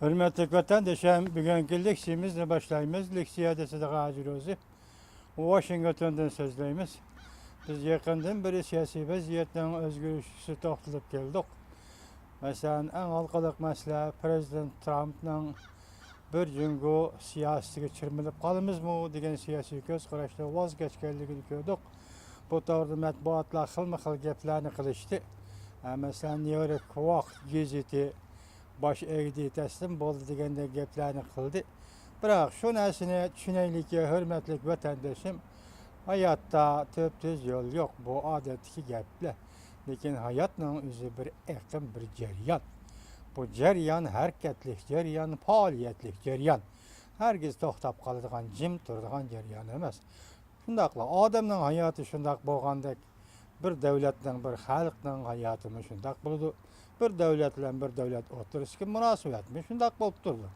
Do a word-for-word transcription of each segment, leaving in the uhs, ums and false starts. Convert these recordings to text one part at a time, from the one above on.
ھۆرمەتلىك ۋەتەندىشىم، بۈگۈنكى لېكسىيىمىزنى باشلايمىز. لېكسىيە دېسىدىغان ھاجى روزى، ۋاشىنگتوندىن سۆزلەيمىز. بىز يېقىندىن بېرى سىياسىي ۋەزىيەتنىڭ ئۆزگىرىشىگە توختىلىپ كەلدۇق. مەسىلەن، ئەڭ ھالقىلىق مەسىلە پىرېزىدېنت ترامپنىڭ بىر جۇڭگو سىياسىتىگە چىرمىلىپ قالىمىزمۇ دېگەن سىياسىي كۆز قاراشتىن ۋاز كەچكەنلىكىنى كۆردۇق. بۇ توغرىدا مەتبۇئاتلار خىلمۇ خىل گەپلەرنى قىلىشتى. ئە، مەسىلەن، نيۇ يورك ۋاقىت گېزىتى باش ئەگدى تەسلىم بولدى دېگەندەك گەپلەرنى قىلدى. بىراق شۇ نەرسىنى چۈشىنەيلىكى، ھۆرمەتلىك ۋەتەندىشىم، ھاياتتا تۈپتۈز يول يوق، بۇ ئادەتتىكى گەپلەر. لېكىن ھاياتنىڭ ئۆزى بىر ئېقىم، بىر جەريان. بۇ جەريان ھەرىكەتلىك جەريان، پائالىيەتلىك جەريان. ھەرگىز توختاپ قالىدىغان، جىم تۇرىدىغان جەريان ئەمەس. شۇنداقلا ئادەمنىڭ ھاياتى شۇنداق بولغاندەك، بىر دۆلەتنىڭ، بىر خەلقنىڭ ھاياتىمۇ شۇنداق بولىدۇ. بىر دۆلەت بىلەن بىر دۆلەت ئوتتۇرىسىدىكى مۇناسىۋەتمۇ شۇنداق بولۇپ تۇرىدۇ.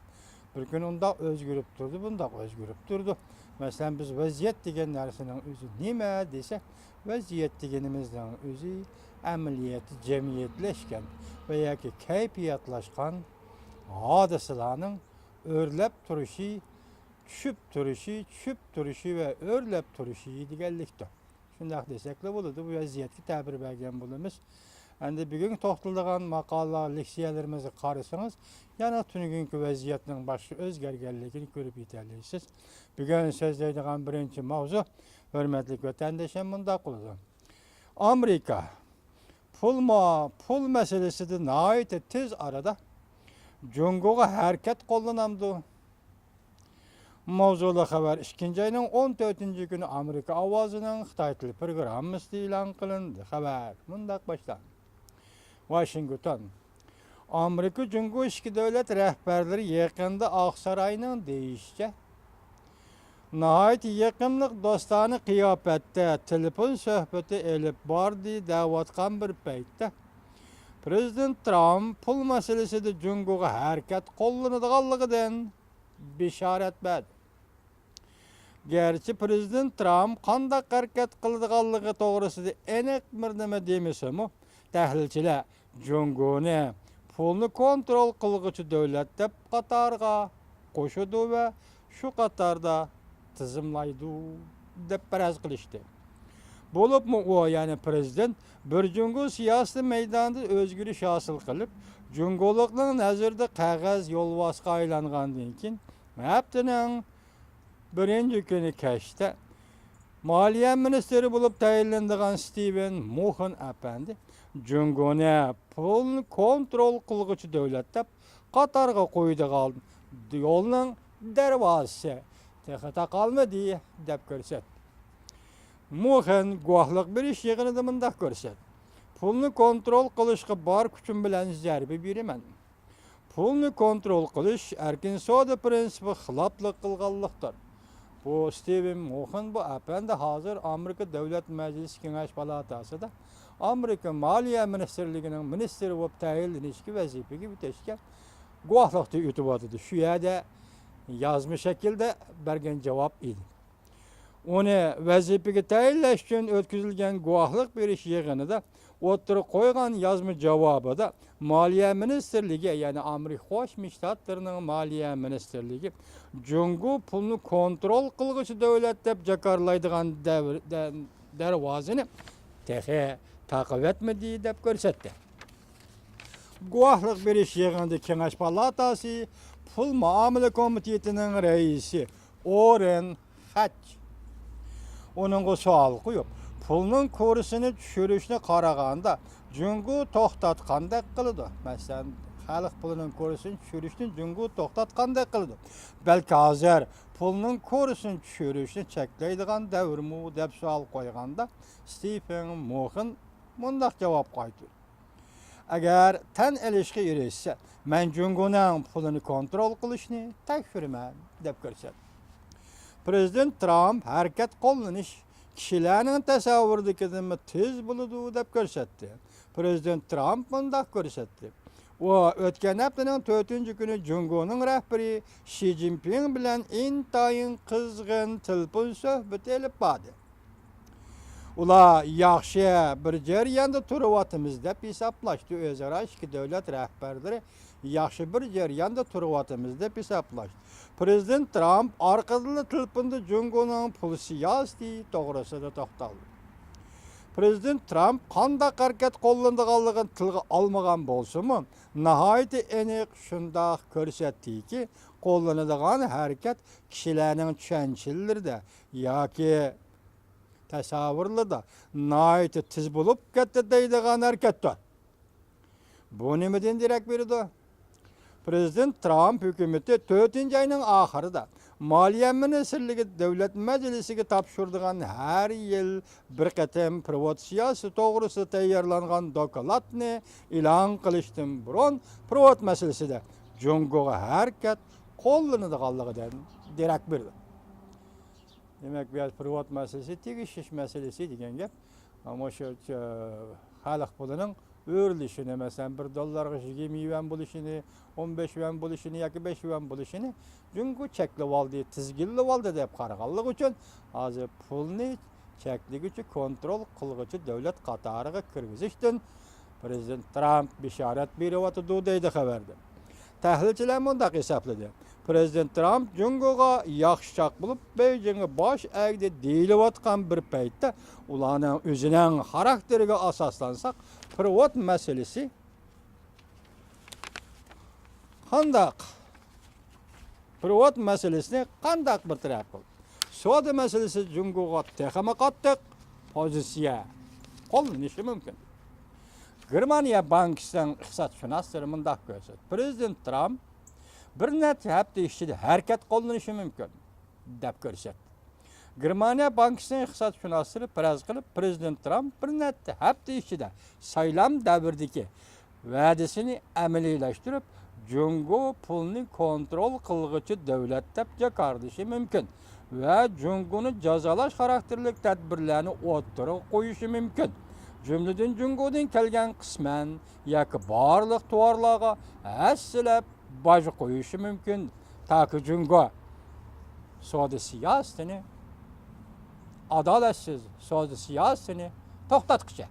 بىر كۈنى ئۇنداق ئۆزگىرىپ تۇرىدۇ، بۇنداق ئۆزگىرىپ تۇرىدۇ. مەسىلەن، بىز ۋەزىيەت دېگەن نەرسىنىڭ ئۆزى نېمە دېسە، ۋەزىيەت دېگىنىمىزنىڭ ئۆزى ئەمەلىيەتتە جەمئىيەتلەشكەن ۋە ياكى كەيپىياتلاشقان ھادىسىلارنىڭ ئۆرلەپ تۇرۇشى، چۈشۈپ تۇرۇشى، چۈشۈپ تۇرۇشى ۋە ئۆرلەپ تۇرۇشى دېگەنلىكتۇر. شۇنداق دېسەكلا بولىدۇ، بۇ ۋەزىيەتكە تەبىر بەرگەن بولىمىز. ئەمدى بۈگۈنكى توختىلىدىغان ماقالىلەر، لېكسىيەلىرىمىزگە قارىسىڭىز، يەنە تۈنۈگۈنكى ۋەزىيەتنىڭ باشقا ئۆزگەرگەنلىكىنى كۆرۈپ يېتەلەيسىز. بۈگۈن سۆزلەيدىغان بىرىنچى ماۋزۇ، ھۆرمەتلىك ۋەتەندىشىم، مۇنداق بولىدۇ. ئامېرىكا پۇل ما-، پۇل مەسىلىسىدە ناھايىتى تېز ئارىدا جۇڭگوغا ھەرىكەت قوللىنامدۇ؟ ماۋزۇلۇق خەۋەر ئىككىنچى ئاينىڭ ئون تۆتىنچى كۈنى ئامېرىكا ئاۋازىنىڭ خىتاي تىلى پروگراممىسىدا ئېلان قىلىندى. خەۋەر مۇنداق باشلاندى. ۋاشىنگتون. ئامېرىكا جۇڭگو ئىككى دۆلەت رەھبەرلىرى يېقىندا ئاقساراينىڭ دېيىشىچە، ناھايىتى يېقىملىق دوستانە قىياپەتتە تېلېفون سۆھبىتى ئېلىپ باردى دەۋاتقان بىر پەيتتە، پىرېزىدېنت ترامپ پۇل مەسىلىسىدە جۇڭگوغا ھەرىكەت قوللىنىدىغانلىقىدىن بېشارەت بەردى. گەرچە پىرېزىدېنت ترامپ قانداق ھەرىكەت قىلىدىغانلىقى توغرىسىدا ئېنىق بىر نېمە دېمىسىمۇ، تەھلىلچىلەر جۇڭگونى پۇلنى كونترول قىلغۇچى دۆلەت دەپ قاتارغا قوشىدۇ ۋە شۇ قاتاردا تىزىملايدۇ، دەپ پەرەز قىلىشتى. بولۇپمۇ ئۇ، يەنى پىرېزىدېنت بىر جۇڭگو سىياسىتى مەيدانىدا ئۆزگىرىش ھاسىل قىلىپ، جۇڭگولۇقنىڭ نەزىرىدە قەغەز يولۋاسقا ئايلانغاندىن كېيىن، ھەپتىنىڭ بىرىنچى كۈنى كەچتە مالىيە مىنىستىرى بولۇپ تەيىنلىنىدىغان ستىۋېن مۇخېن ئەپەندى جۇڭگونى پۇلنى كونترول قىلغۇچى دۆلەت دەپ قاتارغا قويىدىغان يولنىڭ دەرۋازىسى تېخى تاقالمىدى، دەپ كۆرسەتتى. مۇخېن گۇۋاھلىق بېرىش يىغىنىدا مۇنداق كۆرسەتتى: پۇلنى كونترول قىلىشقا بار كۈچۈم بىلەن زەربە بېرىمەن. پۇلنى كونترول قىلىش ئەركىن سودا پىرىنسىپىغا خىلاپلىق قىلغانلىقتۇر. بۇ ستىۋېن مۇخېن، بۇ ئەپەندى ھازىر ئامېرىكا دۆلەت مەجلىسى كېڭەش پالاتاسىدا ئامېرىكا مالىيە مىنىستىرلىكىنىڭ مىنىستىرى بولۇپ تەيىنلىنىشكە، ۋەزىپىگە ئۆتۈشكە گۇۋاھلىقتا ئۆتۈۋاتىدۇ. شۇ يەردە يازما شەكىلدە بەرگەن جاۋاب ئىدى. ئۇنى ۋەزىپىگە تەيىنلەش ئۈچۈن ئۆتكۈزۈلگەن گۇۋاھلىق بېرىش يىغىنىدا ئوتتۇرىغا قويغان يازما جاۋابىدا مالىيە مىنىستىرلىكى، يەنى ئامېرىكا قوشما شتاتلىرىنىڭ مالىيە مىنىستىرلىكى جۇڭگو پۇلنى كونترول قىلغۇچى دۆلەت دەپ جاكارلايدىغان دەۋر-، دە-، دەرۋازىنى تېخى تاقىۋەتمىدى، دەپ كۆرسەتتى. گۇۋاھلىق بېرىش يىغىنىدا كېڭەش پالاتاسى پۇل مۇئامىلە كومىتېتىنىڭ رەئىسى ئورېن خەچ ئۇنىڭغا سوئال قويۇپ، پۇلنىڭ كۇرسىنى چۈشۈرۈشنى قارىغاندا، جۇڭگو توختاتقاندەك قىلىدۇ. مەسىلەن، خەلق پۇلىنىڭ كۇرسىنى چۈشۈرۈشنى جۇڭگو توختاتقاندەك قىلىدۇ. بەلكى ھازىر پۇلنىڭ كۇرسىنى چۈشۈرۈشنى چەكلەيدىغان دەۋرمۇ، دەپ سوئال قويغاندا، ستىفېن مۇخېن مۇنداق جاۋاب قايتۇردى: ئەگەر تەن ئېلىشقا ئېرىشسە، مەن جۇڭگونىڭ پۇلىنى كونترول قىلىشنى تەكشۈرىمەن، دەپ كۆرسەتتى. پىرېزىدېنت ترامپ ھەرىكەت قوللىنىش كىشىلەرنىڭ تەسەۋۋۇرىدىكىدىنمۇ تېز بولىدۇ، دەپ كۆرسەتتى. پىرېزىدېنت ترامپ مۇنداق كۆرسەتتى. ئۇ ئۆتكەن ھەپتىنىڭ تۆتىنچى كۈنى جۇڭگونىڭ رەھبىرى شى جىنپىڭ بىلەن ئىنتايىن قىزغىن تېلېفون سۆھبىتى ئېلىپ باردى. ئۇلار ياخشى، بىر جەرياندا تۇرۇۋاتىمىز دەپ ھېسابلاشتى. ئۆزئارا ئىككى دۆلەت رەھبەرلىرى ياخشى بىر جەرياندا تۇرۇۋاتىمىز دەپ ھېسابلاش. پىرېزىدېنت ترامپ ئارقىدىنلا تېلېفوندا جۇڭگونىڭ پۇل سىياسىتى توغرىسىدا توختالدى. پىرېزىدېنت ترامپ قانداق ھەرىكەت قوللىنىدىغانلىقىنى تىلغا ئالمىغان بولسىمۇ، ناھايىتى ئېنىق شۇنداق كۆرسەتتىكى، قوللىنىدىغان ھەرىكەت كىشىلەرنىڭ چۈشەنچىلىرىدە ياكى تەسەۋۋۇرلىرىدا ناھايىتى تېز بولۇپ كەتتى دەيدىغان ھەرىكەتتۇر. بۇ نېمىدىن دېرەك بېرىدۇ؟ پىرېزىدېنت ترامپ ھۆكۈمىتى تۆتىنچى ئاينىڭ ئاخىرىدا مالىيە مىنىستىرلىكى دۆلەت مەجلىسىگە تاپشۇرىدىغان ھەر يىل بىر قېتىم پىرېۋوت سىياسىتى توغرىسىدا تەييارلانغان دوكلاتنى ئېلان قىلىشتىن بۇرۇن پىرېۋوت مەسىلىسىدە جۇڭگوغا ھەرىكەت قوللىنىدىغانلىقىدىن دېرەك بېرىدۇ. دېمەك، بۇ يەردە پېرېۋوت مەسىلىسى، تېگىشىش مەسىلىسى دېگەن گەپ. ئەمما شۇ، ئە، خەلق پۇلىنىڭ ئۆرۈلۈشىنى، مەسىلەن، بىر دوللارغا يىگىرمە يۈەن بولۇشىنى، ئون بەش يۈەن بولۇشىنى ياكى بەش يۈەن بولۇشىنى جۇڭگو چەكلىۋالدى، تىزگىنلىۋالدى دەپ قارىغانلىقى ئۈچۈن، ھازىر پۇلنى چەكلىگۈچى، كونترول قىلغۇچى دۆلەت قاتارىغا كىرگۈزۈشتىن پىرېزىدېنت ترامپ بېشارەت بېرىۋاتىدۇ، دەيدۇ خەۋەردە. تەھلىلچىلەر مۇنداق ھېسابلىدى، پىرېزىدېنت ترامپ جۇڭگوغا ياخشى چاق بولۇپ، بېيجىڭغا باش ئەگدى دېيىلىۋاتقان بىر پەيتتە، ئۇلارنىڭ ئۆزىنىڭ خاراكتېرىگە ئاساسلانساق، پېرېۋوت مەسىلىسى قانداق؟ پېرېۋوت مەسىلىسىنى قانداق بىر تەرەپ قىلدى؟ سودا مەسىلىسى جۇڭگوغا تېخىمۇ قاتتىق پوزىتسىيە قوللىنىشى مۇمكىن. گېرمانىيە بانكىسىنىڭ ئىقتىسادشۇناسلىرى مۇنداق كۆرسەتتى، پىرېزىدېنت ترامپ بىر نەچچە ھەپتە ئىچىدە ھەرىكەت قوللىنىشى مۇمكىن، دەپ كۆرسەتتى. گېرمانىيە بانكىسىنىڭ ئىقتىسادشۇناسلىرى پەرەز قىلىپ، پىرېزىدېنت ترامپ بىر نەچچە ھەپتە ئىچىدە سايلام دەۋرىدىكى ۋەدىسىنى ئەمەلىيلەشتۈرۈپ، جۇڭگو پۇلنى كونترول قىلغۇچى دۆلەت دەپ جاكارلىشى مۇمكىن ۋە جۇڭگونى جازالاش خاراكتېرلىك تەدبىرلەرنى ئوتتۇرىغا قويۇشى مۇمكىن. جۈملىدىن جۇڭگودىن كەلگەن قىسمەن ياكى بارلىق تاۋارلارغا ھەسسىلەپ باج قويۇشى مۇمكىن، تاكى جۇڭگو سودا سىياسىتىنى، ئادالەتسىز سودا سىياسىتىنى توختاتقۇچە.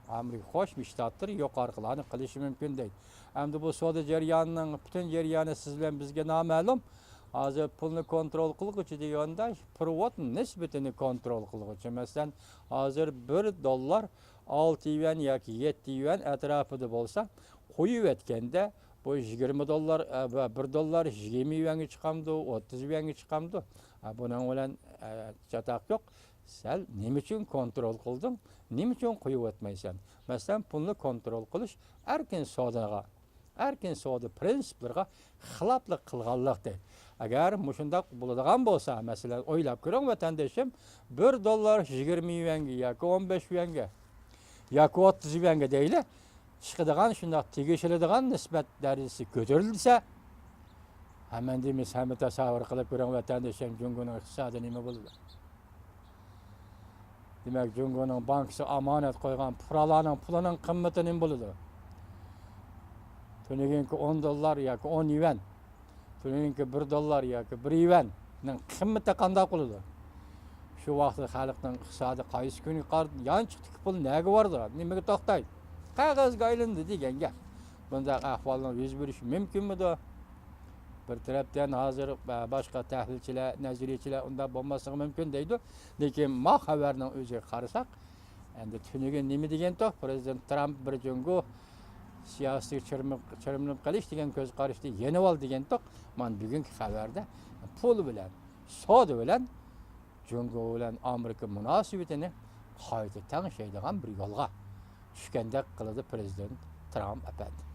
ئامېرىكا قوشما شتاتلىرى يۇقىرىقىلارنى قىلىشى مۇمكىن دەيدۇ. ئەمدى بۇ سودا جەريانىنىڭ پۈتۈن جەريانى سىز بىلەن بىزگە نامەلۇم. ھازىر پۇلنى كونترول قىلغۇچى دېگەندە، پېرېۋوت نىسبىتىنى كونترول قىلغۇچى. مەسىلەن، ھازىر بىر دوللار ئالتە يۈەن ياكى يەتتە يۈەن ئەتراپىدا بولسا، قويۇۋەتكەندە، بۇ يىگىرمە دوللار، ئە، بۇ بىر دوللار يىگىرمە يۈەنگە چىقامدۇ، ئوتتۇز يۈەنگە چىقامدۇ؟ ئە، بۇنىڭ بىلەن، ئە، چاتاق يوق. سەن نېمە ئۈچۈن كونترول قىلدىڭ؟ نېمە ئۈچۈن قويۇۋەتمەيسەن؟ مەسىلەن، پۇلنى كونترول قىلىش ئەركىن سوداغا، ئەركىن سودا پىرىنسىپلىرىغا خىلاپلىق قىلغانلىق دەيدۇ. ئەگەر مۇشۇنداق بولىدىغان بولسا، مەسىلەن، ئويلاپ كۆرۈڭ، ۋەتەندىشىم، بىر دوللار يىگىرمە يۈەنگە ياكى ئون بەش يۈەنگە ياكى ئوتتۇز يۈەنگە دەيلى، چىقىدىغان شۇنداق تېگىشىلىدىغان نىسبەت دەرىجىسى كۆتۈرۈلسە، ھەممەن دېمىز، ھەممە تەسەۋۋۇر قىلىپ كۆرۈڭ، ۋەتەندىشىم، جۇڭگونىڭ ئىقتىسادى نېمە بولىدۇ؟ دېمەك، جۇڭگونىڭ بانكىسى ئامانەت قويغان پۇقرالارنىڭ پۇلىنىڭ قىممىتى نېمە بولىدۇ؟ تۈنۈگۈنكى ئون دوللار ياكى ئون يۈەن، تۈنۈگۈنكى بىر دوللار ياكى بىر يۈەننىڭ قىممىتى قانداق بولىدۇ؟ شۇ ۋاقىتتا خەلقنىڭ ئىقتىسادى قايسى كۈنگە قارىتا يانچۇقتىكى پۇل نەگە بارىدۇ؟ نېمىگە توختايدۇ؟ قەغەزگە ئايلىنىدۇ دېگەن گەپ. بۇنداق ئەھۋالنىڭ يۈز بېرىشى مۇمكىنمىدۇ؟ بىر تەرەپتىن ھازىر، ئە، باشقا تەھلىلچىلەر، نەزەرىيەچىلەر ئۇنداق بولماسلىقى مۇمكىن دەيدۇ. لېكىن ما خەۋەرنىڭ ئۆزىگە قارىساق، ئەمدى تۈنۈگۈن نېمە دېگەنتۇق؟ پىرېزىدېنت ترامپ بىر جۇڭگو سىياسىتىگە چىرمىنىپ، چىرمىنىپ قېلىش دېگەن كۆز قاراشنى يېنىۋال دېگەنتۇق. مانا بۈگۈنكى خەۋەردە پۇل بىلەن، سودا بىلەن جۇڭگو بىلەن ئامېرىكا مۇناسىۋىتىنى قايتا تەڭشەيدىغان بىر يولغا چۈشكەندەك قىلىدۇ پىرېزىدېنت ترامپ ئەپەندى.